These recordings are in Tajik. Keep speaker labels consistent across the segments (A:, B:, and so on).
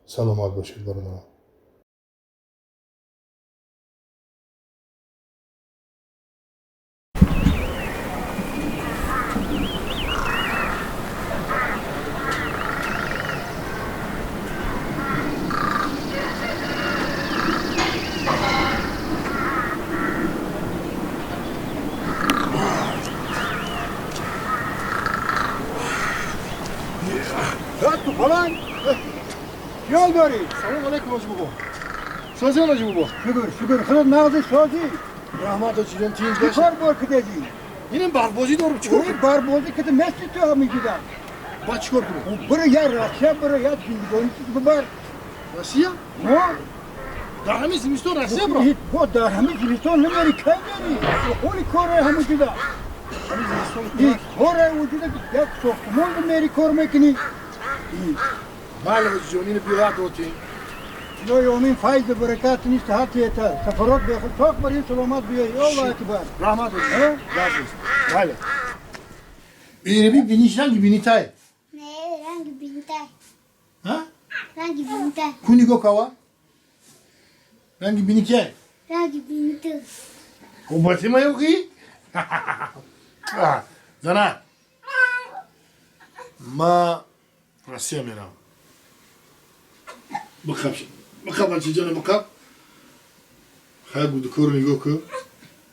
A: Саломат бошед, бародарон.
B: چیال داری؟
A: سلام علیکم حاجی بابا. سازی حاجی بابا.
B: شکر شکر خودت مغز سازی.
A: رحمت حاجی جان تینج
B: باشه. کار بار کردی؟
A: اینم بربازی دارم چیکار کنم؟
B: بربازی که مثل تو هم میگیدم.
A: با چیکار کنم؟
B: برو یا روسیه برو یا زندگانی ببر.
A: روسیه؟
B: نه.
A: در همین زمستان روسیه برو.
B: با در همین زمستان نمیری کی میری؟ اون کار همون جدا.
A: همین زمستان
B: کار وجود یک ساختمان میری کار میکنی.
A: بله حاجی جان اینو بیا دوتین.
B: یا یومین فیض برکت نیست حتی تا سفرات به خود تاق برین سلامت بیای. الله اکبر.
A: رحمت حاجی. بله. اینو ببینیش رنگ بینی تای.
C: نه رنگ بینی تای.
A: ها؟
C: رنگ بینی تای.
A: کو نگاه کوا؟ رنگ بینی که؟
C: رنگ بینی تو.
A: خوباتی ما یوخی؟ زنا ما روسیه میرم. بخواب بخواب بچه جان بخواب. خیلی بود کور نگاه کن.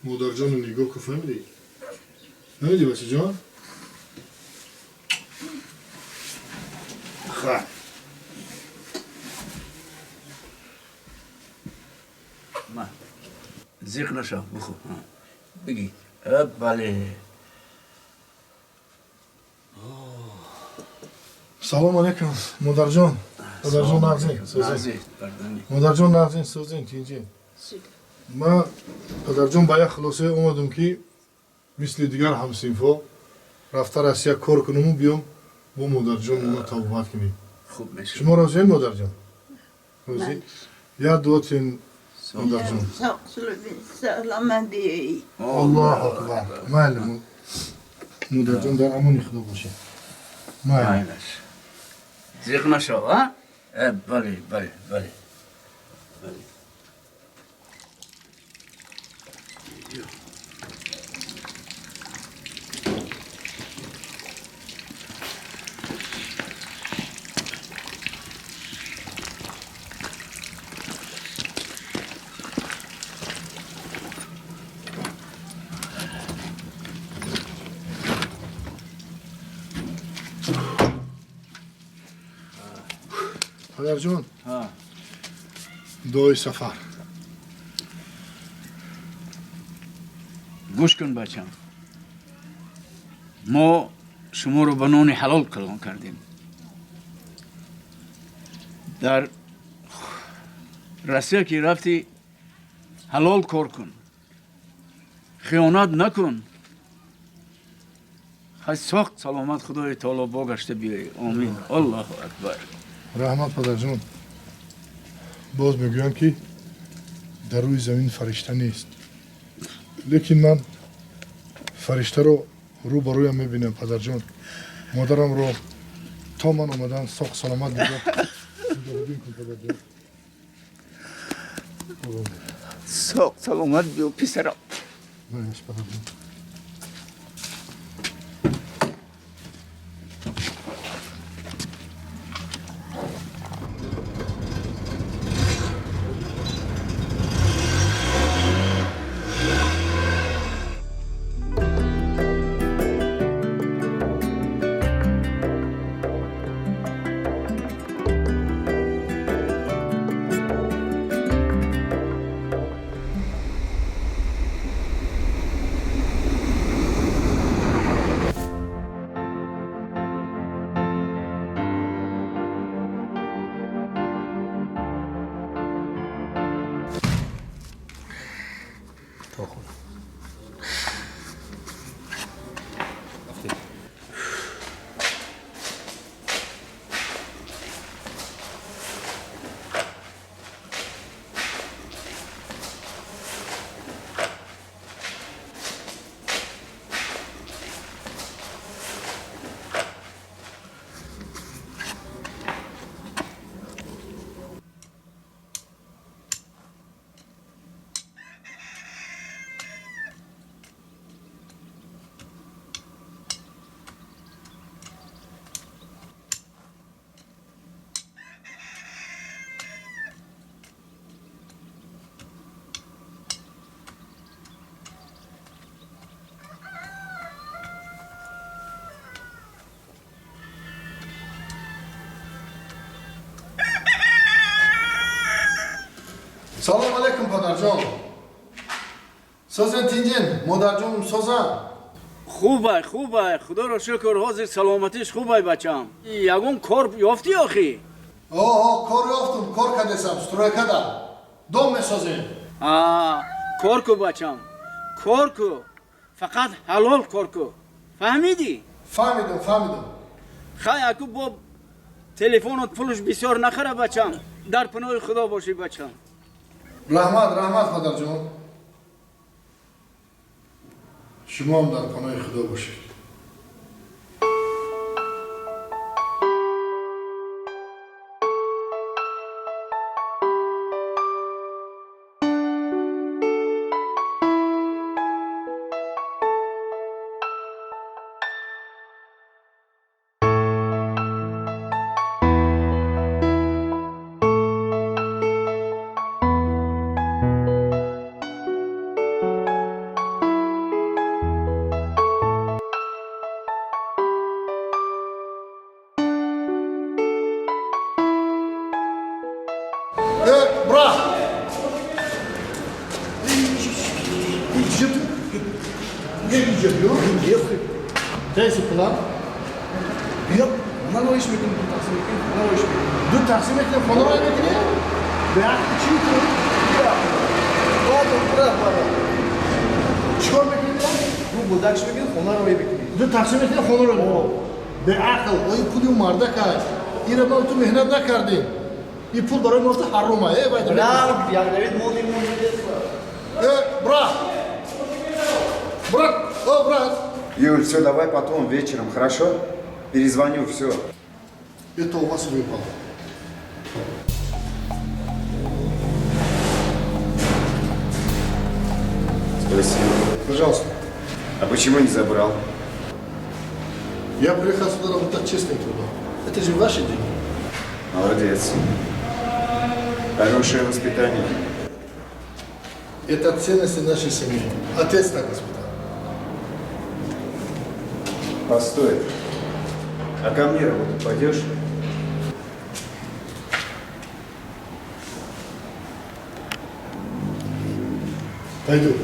A: مادر جان رو نگاه کن. فهمیدی؟ فهمیدی بچه جان؟ خیلی
D: ما زیق نشو بخو بگی. بله.
A: سلام علیکم مادر جان. مادر جان نغزین سوزین. مادر جان نغزین سوزین تینجین. ما پدر جان با یک خلاصه اومدم که مثل دیگر همسینفا رفته روسیه کار کنم و بیام با مادر جان ما توبت کنیم.
D: خوب میشه.
A: شما راضیین مادر جان؟ راضی؟ یا دوتین مادر جان.
E: سلامت بیایی.
A: الله اکبر. معلم مادر جان در امان خدا باشه. معلم.
D: زیق نشو ها؟ بله بله بله بله.
A: پدر جان دعای سفر.
D: گوش کن بچم، ما شما رو به نان حلال کلان کردیم. در روسیه که رفتی حلال کار کن، خیانت نکن. خیلی سخت سلامت خدای تعالی باگشته بیایی. آمین. الله اکبر.
A: رحمت پدر جان. باز میگویم که در روی زمین فرشته نیست، لیکن من فرشته رو رو به رویم میبینم پدر جان. مادرم رو تا من اومدن ساق سلامت نگاه کن پدر جان.
D: ساق سلامت بیو پسرم.
A: پدر جان. Салом алейкум, падарҷон. Созен, тинҷен, модарҷонум созан?
D: Хубай, хубай, худоро шукр, ҳозир саломатиш хубай, бачам. Ягон кор ёфтӣ охӣ?
A: О, кор ёфтум, кор кардесам, стройкада. Дом месозем.
D: А, кор ку, бачам, кор ку, фақат ҳалол кор ку, фаҳмидӣ?
A: Фаҳмидум, фаҳмидум.
D: Хай, аку бо телефонот пулш бисёр нахара, бачам. Дар паноҳи худо бошӣ, бачам.
A: Раҳмат, раҳмат, падарҷон. Шумоам дар паноҳи худо бошед. Э, брат! Тайси план?
F: Биё, ман оиш мекунем, ду тақсим мекунем, хона оиш мекунем.
A: Ду тақсим мекунем, хонаро мекунем? Беақл чӣ ту?
F: Ладно, брат, бара.
A: Чикор мекунем?
F: Ду будакш мекунем, хонаро мекунем.
A: Ду тақсим мекунем, хонаро. Беақл, ин пули мардак аст. Ира ма ту меҳнат накардем. Ин пул барои мо ҳарома. Э, байда.
F: Брат, як давид мони мони.
A: Э, брат! Брат, о, брат!
G: Юль, все, давай потом вечером, хорошо? Перезвоню, все.
A: Это у вас выпало.
G: Спасибо.
A: Пожалуйста.
G: А почему не забрал?
A: Я приехал сюда работать честным трудом. Это же ваши деньги.
G: Молодец. Хорошее воспитание.
A: Это ценности нашей семьи. Отец так воспитал.
G: Постой. А ко мне работать пойдешь?
A: Пойду.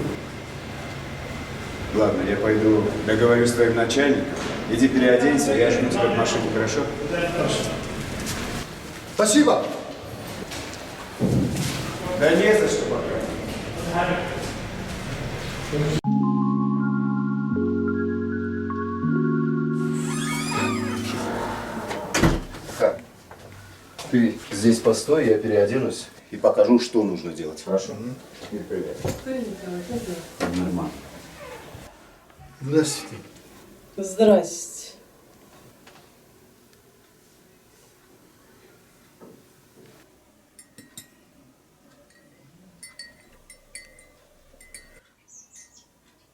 G: Ладно, я пойду договорюсь с твоим начальником. Иди переоденься, я жду тебя в машине, хорошо?
A: Хорошо. Спасибо.
G: Да не за что пока. Так, ты здесь постой, я переоденусь и покажу, что нужно делать. Хорошо? Привет.
H: Привет, Николай, как дела?
G: Нормально.
A: Здравствуйте.
H: Здрасте.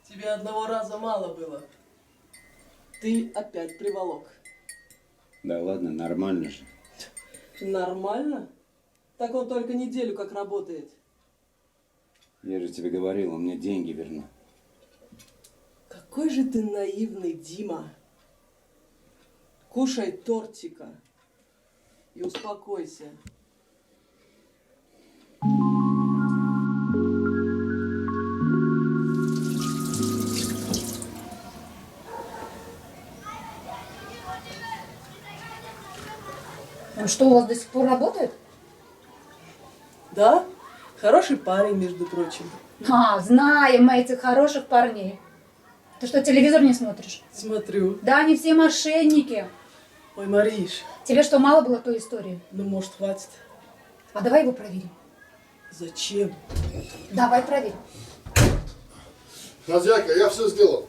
H: Тебе одного раза мало было. Ты опять приволок.
G: Да ладно, нормально же.
H: Нормально? Так он только неделю как работает.
G: Я же тебе говорил, он мне деньги вернул.
H: Какой же ты наивный, Дима. Кушай тортика и успокойся.
I: Он что, у вас до сих пор работает?
H: Да? Хороший парень, между прочим.
I: А, знаем мы этих хороших парней. Ты что, телевизор не смотришь?
H: Смотрю.
I: Да, они все мошенники.
H: Ой, Мариш,
I: Тебе что, мало было той истории?
H: ну может хватит?
I: А давай его проверим.
H: Зачем?
I: Давай проверим.
A: Хозяйка, я все сделал.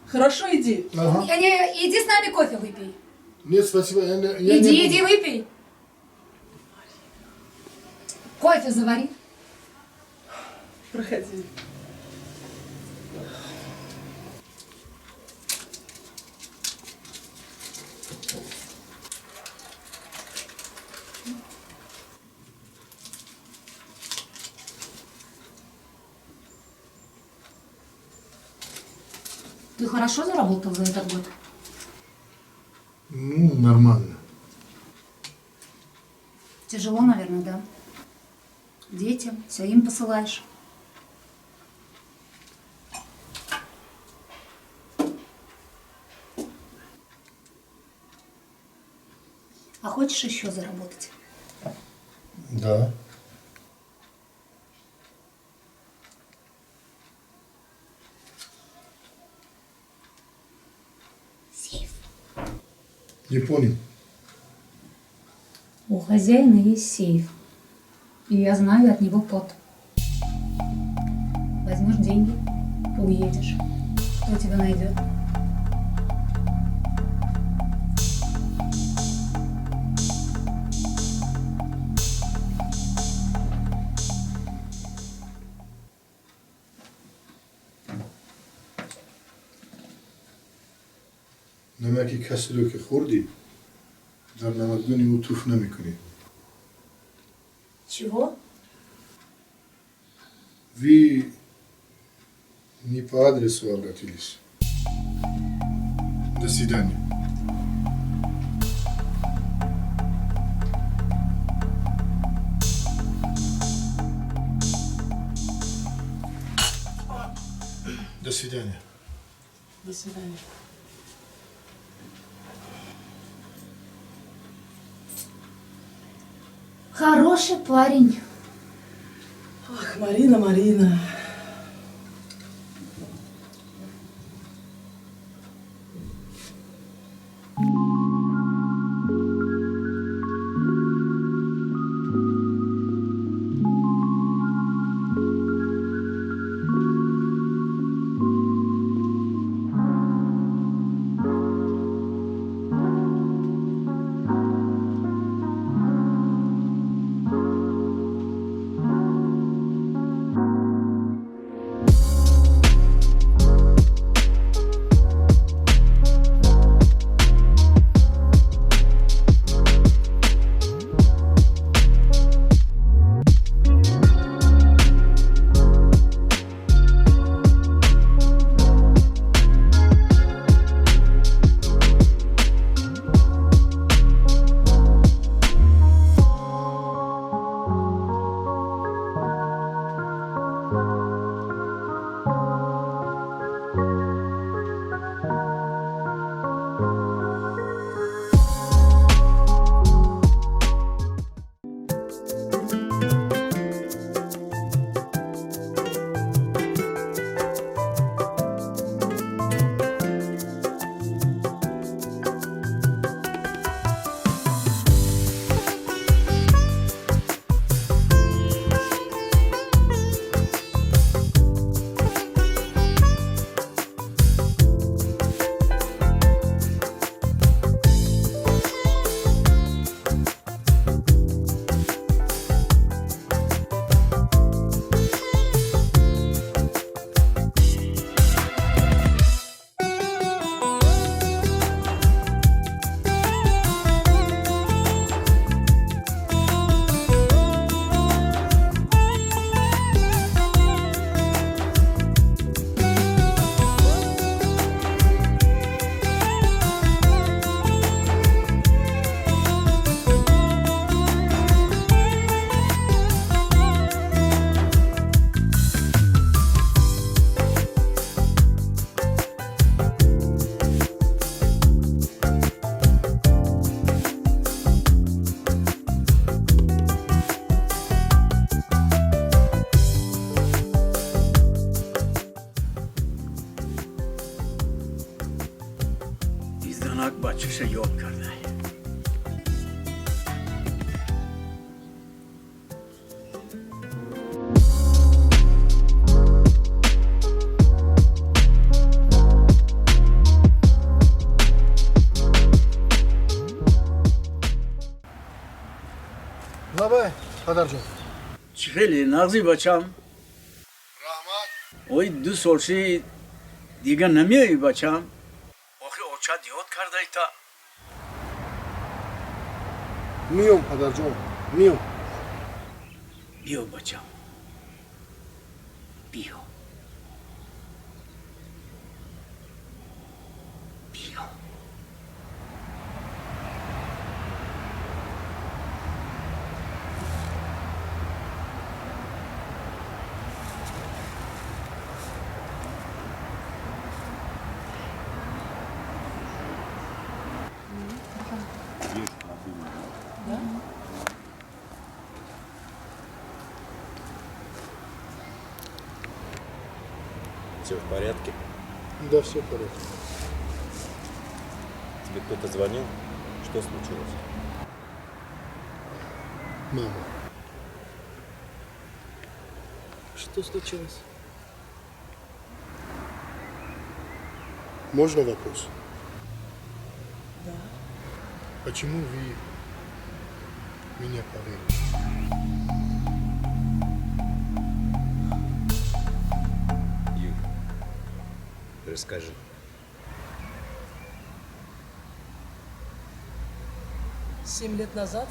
H: Хорошо, иди.
A: Ага.
I: Я не, иди с нами кофе выпей.
A: Нет, спасибо. Я
I: Иди,
A: не
I: иди,
A: буду.
I: выпей. Кофе завари.
H: Проходи.
I: Ты хорошо заработал за этот год?
A: Ну, нормально.
I: Тяжело, наверное, да? Детям, все им посылаешь. А хочешь еще заработать?
A: Да.
C: Сейф.
A: Не понял.
I: У хозяина есть сейф. И я знаю от него код. Возьмешь деньги, уедешь. Кто тебя найдет?
A: Намаки касеро ки хӯрдӣ, дар намакдони ӯ туф намекунӣ.
I: Чего?
A: Вы не по адресу обратились. До свидания. До свидания.
H: До свидания.
I: Хороший парень.
H: Ах, Марина, Марина.
D: Занак бачаша ёд кардай.
F: Лабай, падарҷон.
D: Чӣ хеле нағзи, бачам?
A: Раҳмат.
D: Ой, 2 сол ши, дига намеоӣ, бачам? Охи очат ёд кардай та.
F: Миём, падарҷон, миём.
D: Биё, бачам, биё, биё.
J: Все в порядке?
A: Да, все в порядке.
J: Тебе кто-то звонил? Что случилось?
A: Мама.
H: Что случилось?
A: Можно вопрос?
H: Да.
A: Почему вы меня поверили?
J: Юр, расскажи.
H: 7 лет назад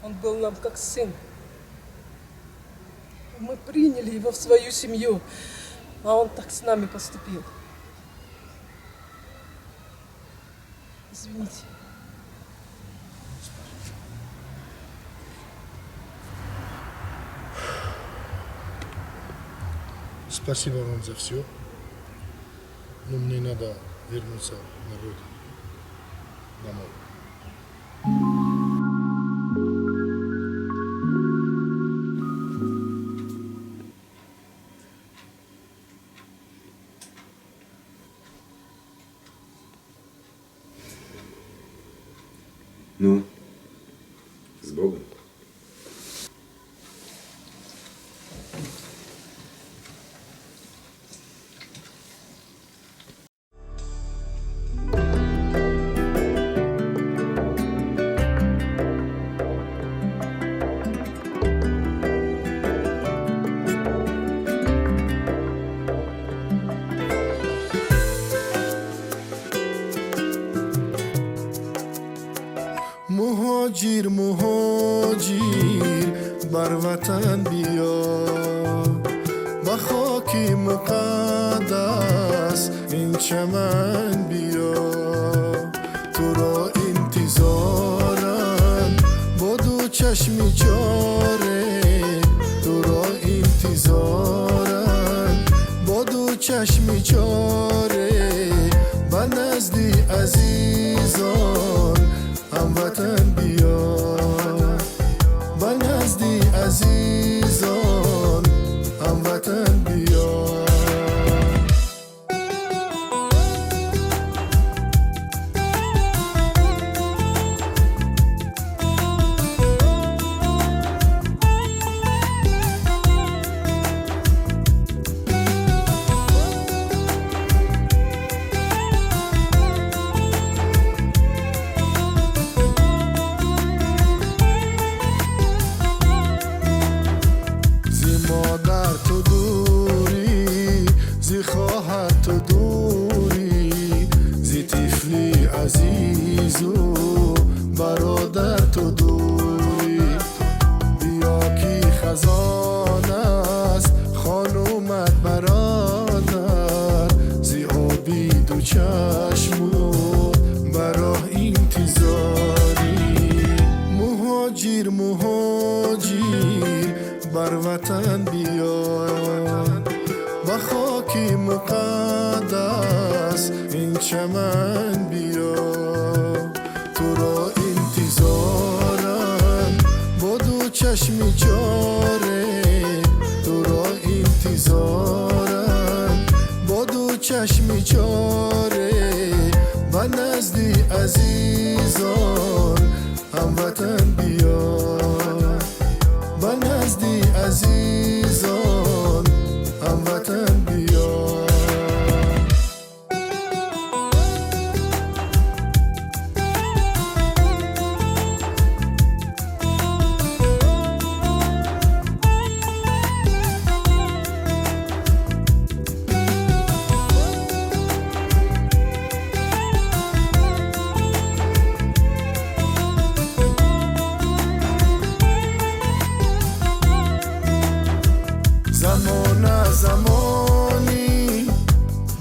H: он был нам как сын. Мы приняли его в свою семью, а он так с нами поступил. Извините.
A: Спасибо вам за все. Но мне надо вернуться на родину. Домой.
G: Ну, с Богом.
A: Муҳоҷир, муҳоҷир, бар ватан биё, ба хоки муқаддас ин чаман биё, туро интизоранд.
K: Чашми чоре ба назди азизон ҳамватан биё, ба назди азизон ҳамватан биё. Зи модар ту дурӣ, зи хоҳар ту дурӣ, зи тифли азизу бародар ту дурӣ. Биё ки хазон аст хонумат бародар, зи оби ду чашму ба роҳ интизорӣ. Муҳоҷир, муҳоҷир, бар ватан биё, ба хоки муқаддас ин чаман биё. Туро интизорам бо ду чашми чоре, туро интизорам бо ду чашми чоре, ба назди азизон ҳамватан биё, ба назди азизон ҳамватан биё. Замона замони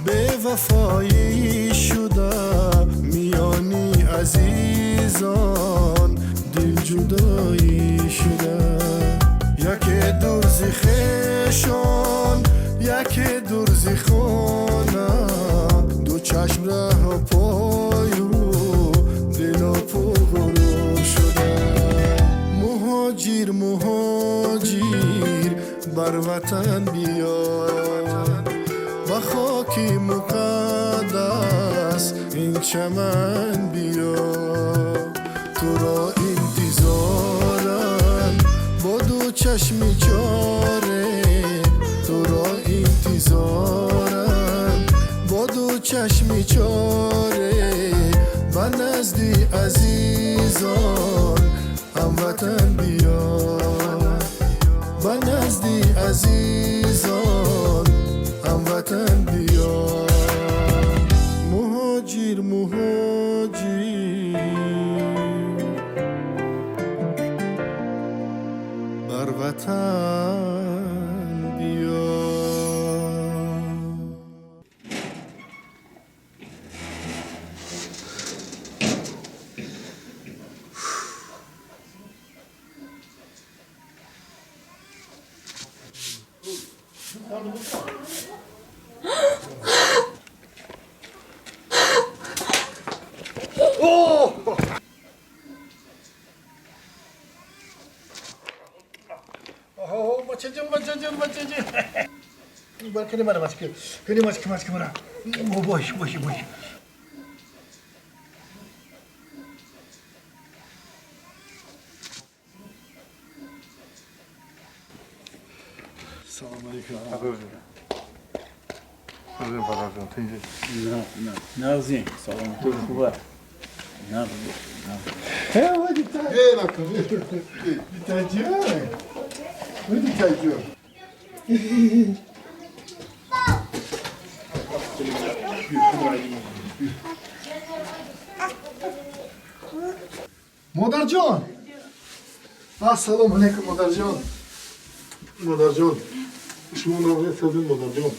K: бевафоӣ шуда, миёни азизон дилҷудоӣ шуда. Яке дур зи хешон, яке дур зи хона, ду чашм раҳу пою дило пурғурур шуда. Муҳоҷир, муҳоҷир, бар ватан биё, ба хоки муқаддас ин чаман биё. Туро интизорам бо ду чашми чоре, туро интизорам бо ду чашми чоре, ба назди азизон ҳамватан биё, ба назди азизон ҳамватан биё. Муҳоҷир, муҳоҷир, бар ватан биё.
A: Бачаҷон, бачаҷон, бачаҷон, кани мара мачки, кани мачки, мачки мара. Бош, бош, бош. Салом алейкум.
D: Нағзин, саломатӣ, хуба. Нағз.
A: Дитаҷон, дитаҷон. Модарҷон, ассалому алайкум, модарҷон. Модарҷон, шумо нағз созед, модарҷон.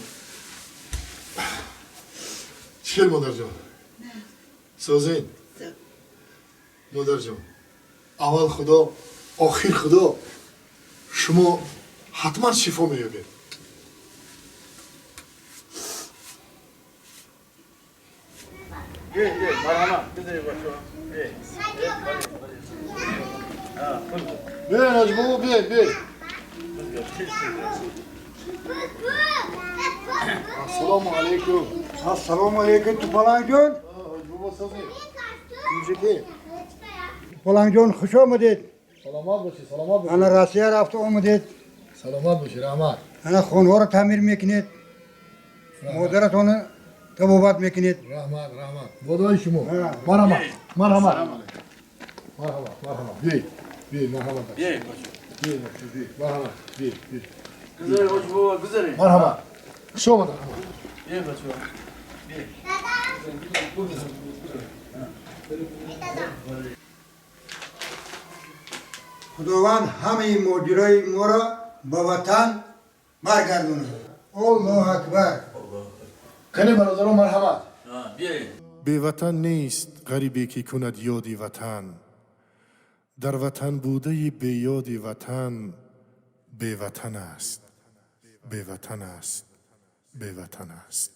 A: Чӣ хел, модарҷон, созед? Модарҷон, аввал худо, охир худо, шумо ҳатман шифо меёбед.
D: Марҳамат, гузаред, бачаҳо.
A: Биёен, ҳоҷибобо, биёед, биёед. Ассалому алайкум.
B: Ассалому алайкум, Тупалангҷон.
A: Ҳоҷибобо, созед?
B: Мужики. Тупалангҷон, хуш омадед.
A: Саломат бошед, саломат бошед.
B: Ана Россия рафта омадед.
A: Саломат бошед, раҳмат.
B: Ана хонаҳоро таъмир мекунед, модаратонро табобат мекунед.
A: Раҳмат, раҳмат, бодои шумо. Марҳамат, марҳамат, марҳамат, марҳамат, биёед, биёед, марҳамат,
D: биёед.
A: Биёед, биёед, марҳамат, биёед, биёед.
D: Гузаред, ҳоҷибобо, гузаред.
A: Марҳамат, хуш омадед.
D: Биёед, бачаҳо.
B: Худованд ҳамаи муҳоҷирои моро ба ватан баргардонад. Аллоҳу акбар.
A: Кане, бародарон, марҳамат.
D: Биёед.
K: Беватан нест ғарибе, ки кунад ёди ватан. Дар ватан будаи беёди ватан беватан аст, беватан аст, беватан аст.